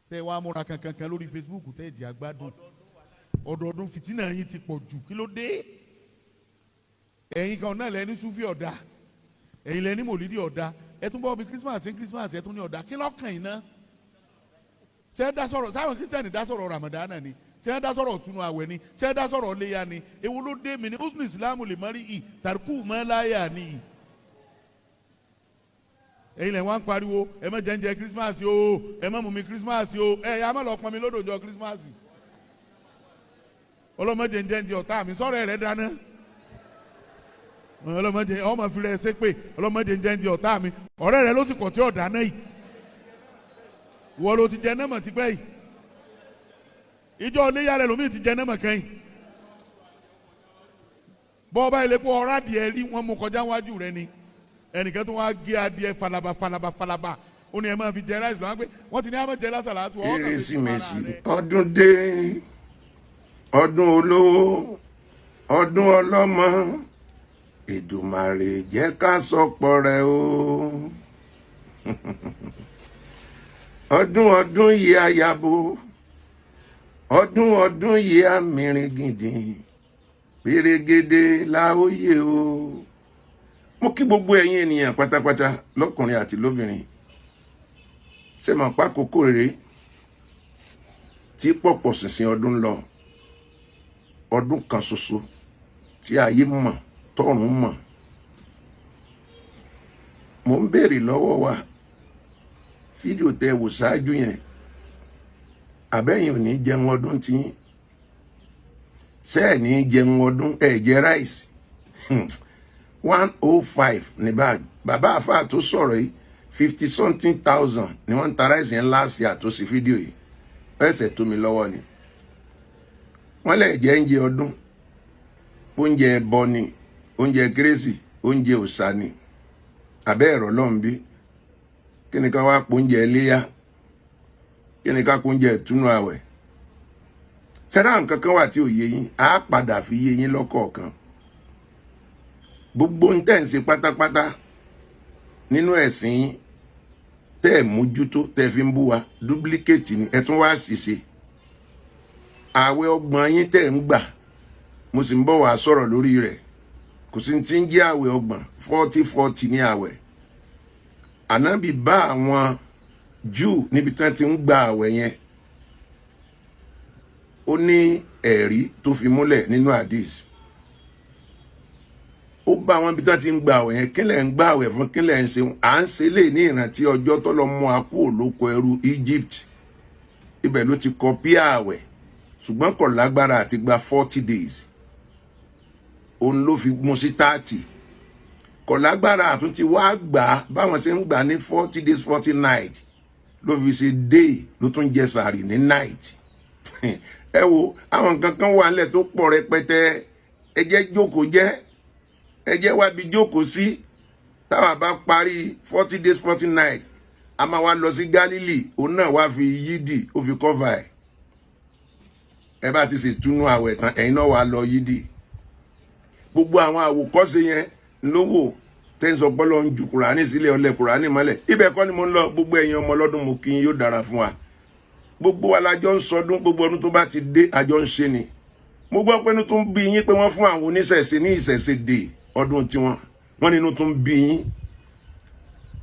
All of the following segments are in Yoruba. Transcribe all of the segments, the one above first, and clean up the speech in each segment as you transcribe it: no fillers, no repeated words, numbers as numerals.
Tẹ́ wàá múra kankankan lórí Facebook tẹ́ ẹ̀ jẹ́ àgbádùn ọdọọdún. Fìtínà yín ti pọ̀ jù. Kí ló dé? Ẹ̀yin kan náà lẹ́ni súfì ọ̀dà, ẹ̀yin lẹ́ni mòlídì ọ̀dà, ẹ tún bọ́ bí Christmas ní Christmas, ẹ tún ní ọ̀dà. Kí lọ́kàn yín náà? Ṣé ẹ dá sọ̀rọ̀ sáwọn Christian dá sọ̀rọ̀ Ramadan ni? Ṣé ẹ dá sọ̀rọ̀ túnú àwẹ̀ ni? Ṣé ẹ dá sọ̀rọ̀ léya ni? Èwo ló dé mi ní husnu Islam lè mọ́rí ì tàrkù mọ́ láyà ni. Ẹ̀yin lẹ̀ wá ń pariwo, ẹ má jẹ́ ń jẹ Christmas o, ẹ má mú mi Christmas o, ẹ yà má lọ pọn mi lódò jọ Christmas. Ọlọ́mọdé ń jẹ́ ń jẹ ọ̀tá mi sọ̀rọ̀ rẹ̀ dáná. Ọlọ́mọdé ọmọ fi rẹ̀ ṣépè, ọlọ́mọdé ń jẹ́ ń jẹ ọ̀tá mi, ọ̀rẹ́ rẹ̀ ló sì kọ̀ tí ọ̀dà náà yìí. Wọ́n ló ti jẹ náà mọ̀ tipẹ́ yìí. Ìjọ oníyà rẹ̀ lómi ti jẹ náà mọ̀ kẹ́yìn. Bọ́ ọba ilé kó ọ̀rá adìẹ rí wọn mú kọjá wájú rẹ ni. Ẹnìkan tó wá gé adìẹ falaba falaba falaba. Ó ní ẹ máa fi jẹ ráìsì lọ́wọ́ pé wọ́n ti ní àmọ́ jẹ lásàlá tó ọ̀rọ̀. Kérésìmesì ọdún dé, ọdún olówó, ọdún ọlọ́mọ, Èdùmàrè jẹ́ ká sọpọ̀ rẹ̀ o. Ọdún ọdún yìí àyàbò, ọdún ọdún yìí àmìrìn gidi pérégedé láóyè o. Mo kí gbogbo ẹ̀yin ènìyàn pátápátá, lọ́kùnrin àti lóbìnrin. Ṣé màá pa kókó rèé tí pọ̀pọ̀ ṣìnṣìn ọdún lọ, ọdún kan ṣoṣo tí ayé mọ̀ tọ́run mọ̀. Mo ń béèrè lọ́wọ́ wa, fídíò tẹ wò ṣáájú yẹn, àbẹ́yìn ò ní jẹun ọdún tí ṣé ẹ̀ ní jẹun ọdún? Ẹ̀ jẹ ráìsì 105 ní báàgì. Bàbá àfáà tó sọ̀rọ̀ yìí, fifty something thousand ni wọ́n ń ta ráìsì yẹn láàsì àtúnṣe fídíò yìí. Ẹsẹ̀ tó mi lọ́wọ́ ni wọ́n lè jẹ́ oúnjẹ ọdún, oúnjẹ ẹbọ ni, oúnjẹ kérésì, oúnjẹ òòṣà ni. Àbẹ́ ẹ̀rọ lọ́n bí kí ni ká wá pọ̀ oúnjẹ iléyà? Kí ni ká pọ̀ oúnjẹ ìtúnú àwẹ̀? Sẹ́dá nǹkan kan wà tí ò yé yín, á padà fi yé yín lọ́kọ̀ọ̀kan. Gbogbo ń tẹ̀ ń ṣe pátápátá nínú ẹ̀sìn yín tẹ́ ẹ̀ mójútó, tẹ́ fi ń bú wa, duplicate ni. Ẹ tún wá ṣìṣe ààwẹ̀ 30 yín tẹ́ ń gbà. Mo sì ń bọ̀ wá sọ̀rọ̀ lórí rẹ̀. Kò sí ti ń jẹ́ ààwẹ̀ 30, 40 40 ní ààwẹ̀. Ànábì bá àwọn Júù níbi tí wọ́n ti ń gba ààwẹ̀ yẹn. Ó ní ẹ̀rí tó fi múlẹ̀ nínú hadith. Ó bá àwọn ibi tí wọ́n ti ń gba àwẹ̀ yẹn. Kí lẹ̀ ń gba àwẹ̀ fún? Kí lẹ̀ ń ṣe? À ń ṣe lè ní ìrántí ọjọ́ tó lọ mú a kúrò lóko ẹrú Egypt. Ibẹ̀ ló ti kọpí àwẹ̀, ṣùgbọ́n kò lágbára àti gba 40 days, òun ló fi mú sí 30. Kò lágbára àtúntí wá gbà á báwọn ṣe ń gbà ní 40 days 40 night, ló fi ṣe day, ló tún jẹ sàárì ní night. Ẹ wo àwọn nǹkan kan wà nílẹ̀ tó pọ̀ rẹpẹtẹ. Ẹ jẹ́ jókòó jẹ́, ẹ jẹ́ wábi jókòó sí. Táwa bá parí 40 days 40 night, a máa wá lọ sí Galilee. Òun náà wá fi yídì, ó fi cover ẹ̀. Ẹ bá ti ṣètúnú àwẹ̀ tán, ẹ̀yin náà wá lọ yídì. Gbogbo àwọn àwòkọ́ṣe yẹn lówó tẹ́ ń sọ pé lọ́n ju Kùránì sílẹ̀, ọlẹ́ Kùránì mọ́lẹ̀. Ibẹ̀ kọ́ ni mo ń lọ. Gbogbo ẹ̀yin ọmọ ọlọ́dún, mo kí yín, yóò dára fún wa. Gbogbo wa la jọ ń sọdún. Gbogbo ọdún tó bá ti dé, àjọ ń ṣe ni. Mo gbọ́ pé inú tó ń bí yín pé wọ́n fún àwọn oníṣẹ̀ṣe ní ìṣẹ̀ṣe dè ọdún tiwọn. Wọ́n nínú tó ń bí yín.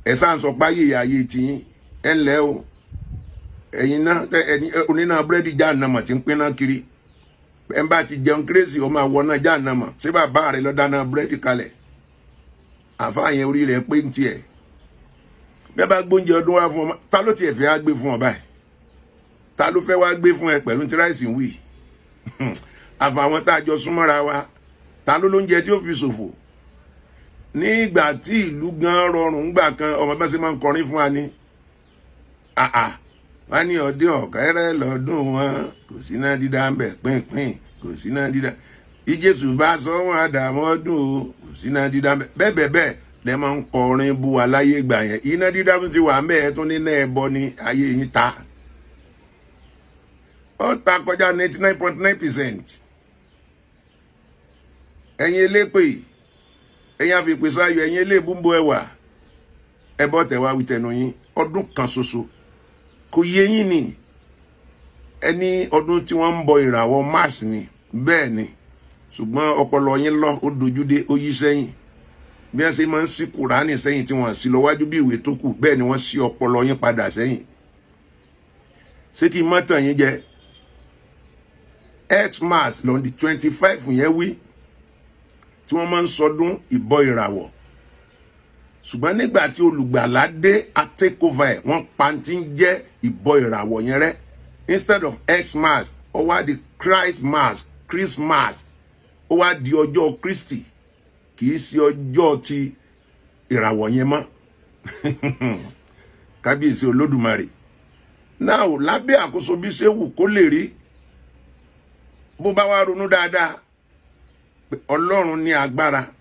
Ẹ̀ sáà ń sọ pé ayé ayé tiyín. Ẹ̀ ńlẹ́ o, ẹ̀yin náà tẹ ẹ̀yin oníná búrẹ́dì jáànàmọ̀ tí ń pín náà kiri. Ẹ̀ ń bá ti jẹun kérésì, ọmọ àwọ̀ náà jáànàmọ̀. Ṣé bàbá rẹ̀ lọ́ dáná búrẹ́dì kalẹ̀? Àfáà yẹn, orí rẹ̀ pé ń tiẹ̀. Bí ẹ bá gbóúnjẹ ọdún wá fún ọ, ta ló tiẹ̀ fẹ́ wá gbé fún ọ báyìí? Ta ló fẹ́ wá gbé fún ẹ pẹ̀lú tí ráìsì ń wì? Àfàwọn tá a jọ súnmọ́ra wa, ta ló lóúnjẹ tí ó fi ṣòfò? Ní ìgbà tí ìlú gan rọrùn ńgbà kan, ọmọ bá ṣe máa ń kọrin fún wa ní àà, wọn ní ọdún ọ̀kẹ́rẹ́ lọ́dún wọn, kò sí náà dídá ń bẹ̀ pínpín, kò sí náà dídá. Ìjésù bá sọ wọn àdàmọ́ ọdún o, kò sí náà dídá ń bẹ̀. Bẹ́ẹ̀ bẹ́ẹ̀ bẹ́ẹ̀ lẹ máa ń kọrin bú wa láyé ìgbà yẹn. Iná dídá tún ti wà ń bẹ́ẹ̀, tún ní náà ẹbọ ní ayé yín ta. Ó ta kọjá 99.9%. Ẹ̀yin elépè, ẹ̀yin àfipèsè ayọ̀, ẹ̀yin eléèbúńbó ẹwà, ẹbọ tẹ̀wá wí tẹnu yín. Ọdún kan ṣoṣo kò yé yín ni. Ẹni ọdún tí wọ́n ń bọ ìràwọ̀ Mars ni. Bẹ́ẹ̀ ni, ṣùgbọ́n ọpọlọ yín lọ, ó dojú dé, ó yí sẹ́yìn. Bí wọ́n ṣe máa ń sí Kùránì sẹ́yìn tí wọ́n sì lọ wájú bí ìwé tó kù, bẹ́ẹ̀ ni wọ́n sí ọpọlọ yín padà sẹ́yìn. Ṣé kí n má tàn yín jẹ? Xmas lọ́n di 25 yẹn wí tí wọ́n máa ń sọdún ìbọ ìràwọ̀, ṣùgbọ́n nígbà tí olùgbàlà dé, a take over ẹ̀, wọ́n pa ti ń jẹ́ ìbọ ìràwọ̀ yẹn rẹ́. Instead of Xmas, ó wá di Christmas, Christmas. Ó wá di ọjọ́ Kristi, kì í ṣe ọjọ́ ti ìràwọ̀ yẹn mọ́. Kábíyèsí Olódùmarè. Náà lábẹ́ àkóso bí ṣe wù kó lè rí, bó bá wá ronú dáadáa pé Ọlọ́run ní agbára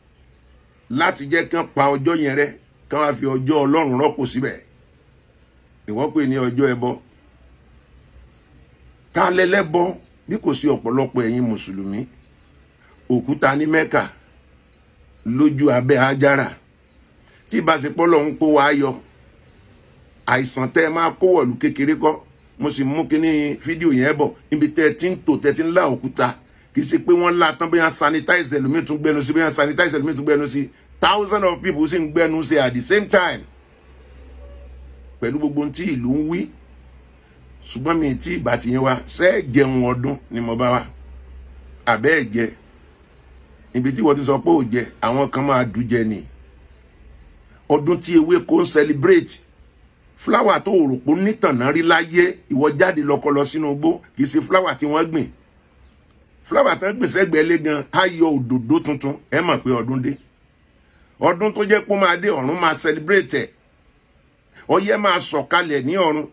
láti jẹ́ kán pa ọjọ́ yẹn rẹ́, kán wá fi ọjọ́ Ọlọ́run rọ́pò síbẹ̀, ìwọ pè ní ọjọ́ ẹbọ. Ta lẹ́lẹ́bọ bí kò sí ọ̀pọ̀lọpọ̀ ẹ̀yin mùsùlùmí? Òkúta ní Mẹ́kà lójú abẹ́ Ajára tí ìbáṣepọ̀ lọ́hún kó wa yọ àìsàn tẹ́ ẹ máa kó wọ̀lú kékeré kọ́. Mo sì mú kíní fídíò yẹn bọ̀ níbi tẹ́ ẹ ti ń tò, tẹ́ ẹ ti ń lá òkúta. Kì í ṣe pé wọ́n lá tán, bóyá sanitize, ẹlòmíì tún gbẹnu sí, bóyá sanitize, ẹlòmíì tún gbẹnu sí. Thousand of people sì ń gbẹnu sí at the same time pẹ̀lú gbogbo ohun tí ìlú ń wí. Ṣùgbọ́n mi tí ìbá ti yẹn wá ṣe é jẹun ọdún ni mo bá wá àbẹ́ ẹ̀ jẹ. Ibi tí wọ́n ti sọ pé ò jẹ, àwọn kan máa dùn jẹ ni. Ọdún tí ewéko ń celebrate, flower tó rò pé nítànà rí láyé, ìwọ jáde lọkọ lọ sínú igbó, kì í ṣe flower tí wọ́n gbìn. Flower tán gbìn sẹ́gbẹ̀ẹ́ lé gan á yọ òdòdó tuntun, ẹ mọ̀ pé ọdún dé. Ọdún tó jẹ́ pé ó máa dé, ọ̀run máa celebrate ẹ̀, ọyẹ́ máa sọ̀kalẹ̀ ní ọ̀run.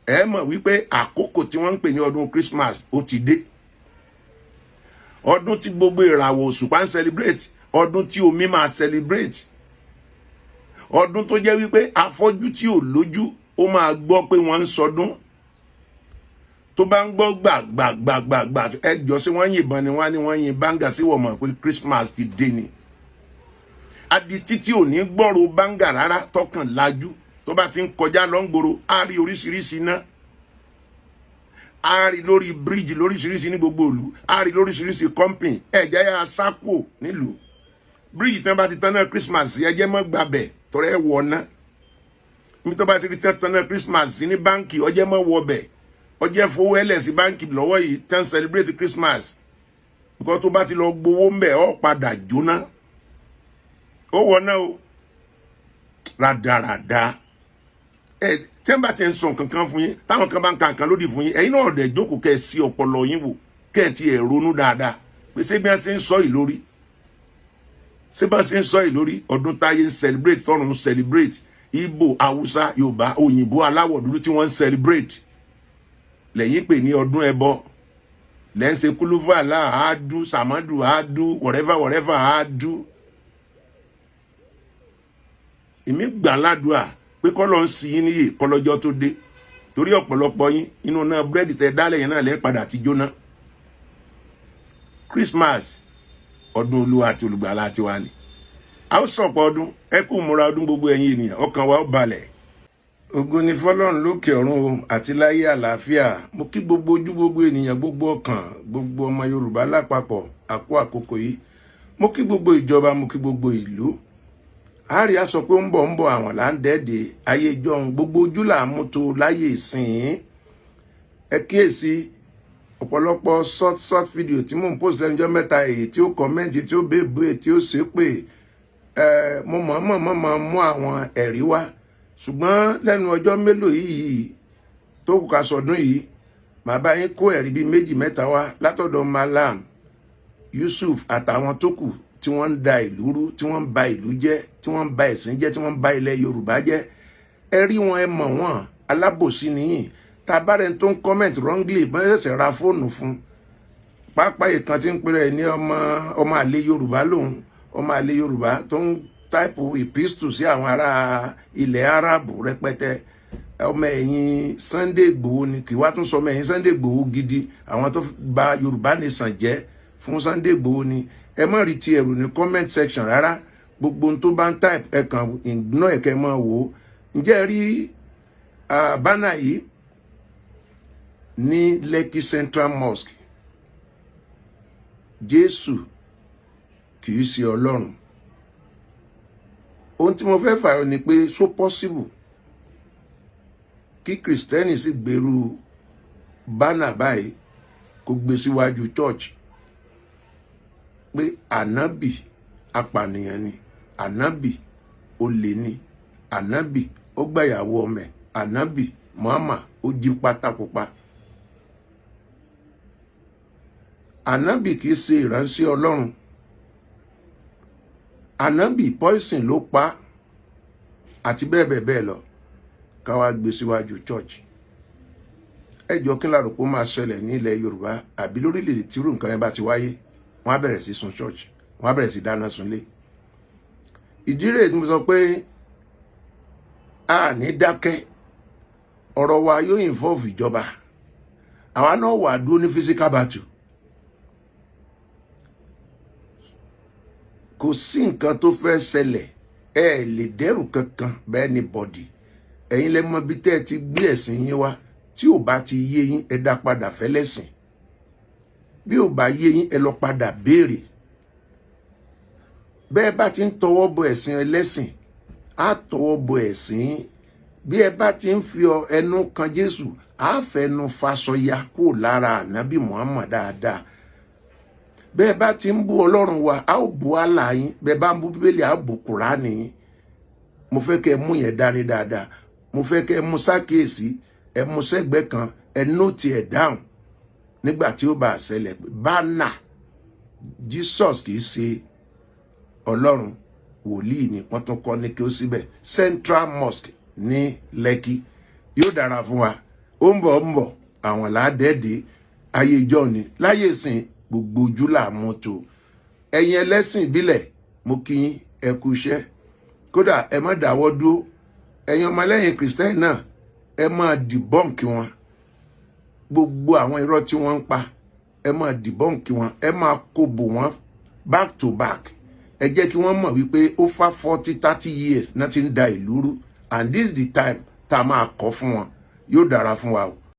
Ẹ mọ̀ wípé àkókò tí wọ́n ń pè ní ọdún Christmas ó ti dé. Ọdún tí gbogbo ìràwọ̀ òṣùpá ń celebrate, ọdún tí omi máa celebrate, ọdún tó jẹ́ wípé afọ́jú tí ò lójú, ó máa gbọ́ pé wọ́n ń sọdún. Tó bá ń gbọ́ gbàgbàgbàgbà, ẹ jọ sí wọ́n yìnbọn ni, wọ́n á ní wọ́n yin báńgà sí, wọ́n mọ̀ pé Christmas ti dé ni. Adití tí ò ní gbọ́rọ̀ báńgà rárá, tọkàn lajú, tó bá ti ń kọjá lọ́ngboro, á rí oríṣiríṣi iná, á rí lórí bíríìjì lóríṣiríṣi ní gbogbo ìlú, á rí lóríṣiríṣi company. Ẹ̀jẹ̀ yà sákò nílùú bíríìjì tí wọ́n bá ti tán náà Christmas, ẹjẹ́ mọ́ gbàbẹ̀ tọrẹ ẹ̀ wọ̀ ná. Níbi tó bá ti rí tán náà Christmas ní báńkì, ọjẹ́ mọ́ wọ bẹ̀, ọjẹ́ fowó ẹlẹ̀ sí báńkì lọ́wọ́ yìí tán celebrate Christmas, because tó bá ti lọ gbowó ń bẹ̀, ọ́ padà jóná, ó wọ̀ náà o. Rádaràda ẹ. Tí wọ́n bá ti ń sọ nǹkan kan fún yín, táwọn kan bá ń ka nǹkan lódì fún yín, ẹ̀yin náà ọ̀dẹ̀ jókòó, kẹ́ ẹ sí ọpọlọ yín wò, kẹ́ ẹ ti ẹ̀ ronú dáadáa pé ṣé bí wọ́n ṣe ń sọ yìí lórí, ṣé bá ṣe ń sọ yìí lórí. Ọdún táyé ń celebrate, tọ́run ń celebrate, Ìgbò, Haúsá, Yorùbá, òyìnbó aláwọ̀ dúdú tí wọ́n ń celebrate, lẹ́yìn pè ní ọdún ẹbọ. Lẹ́ ń ṣe kúlúfà àádú sàmọ́dù àádú whatever whatever àádú. Èmi gbà ládùúà pé kọ́lọ́ ń sin yín níyè kọ́lọ́jọ́ tó dé, torí ọ̀pọ̀lọpọ̀ yín, inú náà búrẹ́dì tẹ dálẹ̀ yẹn náà lẹ́ padà ti jóná. Christmas, ọdún Olúwa àti olùgbàlà tiwa ni. A ó sọ̀pọ̀ ọdún. Ẹ kú múra ọdún, gbogbo ẹ̀yin ènìyàn, ọkàn wa ó balẹ̀. Ògo ni fọ́lọ́run lókè ọ̀run o, àti láyé àlàáfíà. Mo kí gbogbo ojú, gbogbo ènìyàn, gbogbo ọkàn, gbogbo ọmọ Yorùbá lápapọ̀, àkó àkókò yìí. Mo kí gbogbo ìjọba, mo kí gbogbo ìlú. Àríyá sọ pé ń bọ̀ ń bọ̀, àwọn là ń dẹ́ẹ̀dẹ̀ ayé ìjọun. Gbogbo ojú là ń mú tó láyé ìsìn. Ẹ kíyèsí ọ̀pọ̀lọpọ̀ short short video tí mò ń post lẹ́nujọ́ mẹ́ta, èyí tí ó comment, tí ó bèbè, tí ó ṣépè. Ẹ mo mọ̀ọ́mọ̀ mọ̀ mú àwọn ẹ̀rí wá, ṣùgbọ́n lẹ́nu ọjọ́ mélòó yìí tó kù ká sọdún yìí, màá bá yín kó ẹ̀rí bíi méjì mẹ́ta wá látọ̀dọ̀ Malam Yusuf àtàwọn tó kù tí wọ́n ń da ìlú rú, tí wọ́n ń ba ìlú jẹ́, tí wọ́n ń ba ẹ̀sìn jẹ́, tí wọ́n ń ba ilẹ̀ Yorùbá jẹ́. Ẹ rí wọn, ẹ mọ̀ wọ́n, alábòsí nìyí. Tá a bá rẹ̀ tó ń comment wrongly, bọ́n ṣẹ̀ṣẹ̀ ra fóònù fún pápá ìkan tí ń pèrè ní ọmọ ọmọ àlè Yorùbá lòun, ọmọ àlè Yorùbá tó ń type epistle sí àwọn ará ilẹ̀ Arabu rẹpẹtẹ. Ọmọ ẹ̀yìn Sunday Igboho ni, kì í wá tún sọ ọmọ ẹ̀yìn Sunday Igboho gidi, àwọn tó bà Yorùbá Nation jẹ́ fún Sunday Igboho ni. Ẹ má rí ti ẹ̀rù ní comment section rárá. Gbogbo ohun tó bá ń type, ẹ kàn ignore ẹ̀kẹ́ mọ́ wò ó. Ǹjẹ́ ẹ rí banner yìí? Ní Lekki Central Mosque, Jésù kì í ṣe Ọlọ́run. Ohun tí mo fẹ́ fààyàn ni pé, so possible kí Kristẹni sì gbèrú banner báyìí, kó gbé síwájú church pé Ànábì apànìyàn ni, Ànábì olè ni, Ànábì ó gbàyàwó ọmọ ẹ̀, Ànábì Muhammad ó jí pátákópa, Ànábì kìí ṣe ìránṣẹ́ Ọlọ́run, Ànábì poison ló pa, àti bẹ́ẹ̀ bẹ́ẹ̀ bẹ́ẹ̀ lọ, ká wá gbé síwájú church? Ẹ jọ, kí la rò pé ó máa ṣẹlẹ̀ ní ilẹ̀ Yorùbá àbí lórílẹ̀‐èdè tí irú nǹkan yẹn bá ti wáyé? Wọ́n á bẹ̀rẹ̀ sí sun church, wọ́n á bẹ̀rẹ̀ sí dáná sunlé. Ìdí rèé tí mo sọ pé a ní dákẹ́. Ọ̀rọ̀ wa yóò involve ìjọba. Àwa náà wà dúró ní physical battle. Kò sí nǹkan tó fẹ́ ṣẹlẹ̀. Ẹ lè dẹ́rù kankan bẹ́ẹ̀ ni bọ̀dì. Ẹ̀yin lẹ mọ ibi tẹ́ ẹ ti gbé ẹ̀sìn yín wá. Tí ò bá ti yé yín, ẹ dá padà fẹ́lẹ́sìn. Bí ò bá yé yín, ẹ lọ padà béèrè. Bẹ́ẹ̀ bá ti ń tọwọ́ bọ ẹ̀sìn ẹlẹ́sìn, á tọwọ́ bọ ẹ̀sìn yín. Bí ẹ bá ti ń fi ẹnu kan Jésù, á fẹnu fasọya kúrò lára Ànábì Muhammad dáadáa. Bẹ́ẹ̀ bá ti ń bú Ọlọ́run wa, á ó bú Allah yín. Bẹ́ẹ̀ bá ń bú Bíbélì, á bú Kùránì yín. Mo fẹ́ kẹ́ ẹ mú yẹn dání dáadáa. Mo fẹ́ kẹ́ ẹ mú sákèésí, ẹ mú sẹ́gbẹ́ kan, ẹ note ẹ̀ dáhùn nígbà tí ó bá ṣẹlẹ̀. Banner "Jesus kì í ṣe Ọlọ́run, wòlíì ni", wọ́n tún kọ́ ní kí ó síbẹ̀, Central Mosque ní Lẹ́kì. Yóò dára fún wa. Ó ń bọ̀, ó ń bọ̀. Àwọn làádẹ́ẹ̀dẹ́ ayé ìjọ ni láyé ìsìn, gbogbo ojú là mú tó. Ẹ̀yin ẹlẹ́sìn ìbílẹ̀, mo kí yín, ẹ kú iṣẹ́. Kódà ẹ má dáwọ́ dúró. Ẹ̀yin ọmọlẹ́yìn Kìrìsìtẹ́nì náà, ẹ máa debunk wọn. Gbogbo àwọn irọ́ tí wọ́n ń pa, ẹ máa debunk wọn, ẹ máa kóbò wọn back to back. Ẹ jẹ́ kí wọ́n mọ̀ wípé over 40, 30 years náà ti ń da ìlú rú, and this is the time tá a máa kọ́ fún wọn. Yóò dára fún wa o.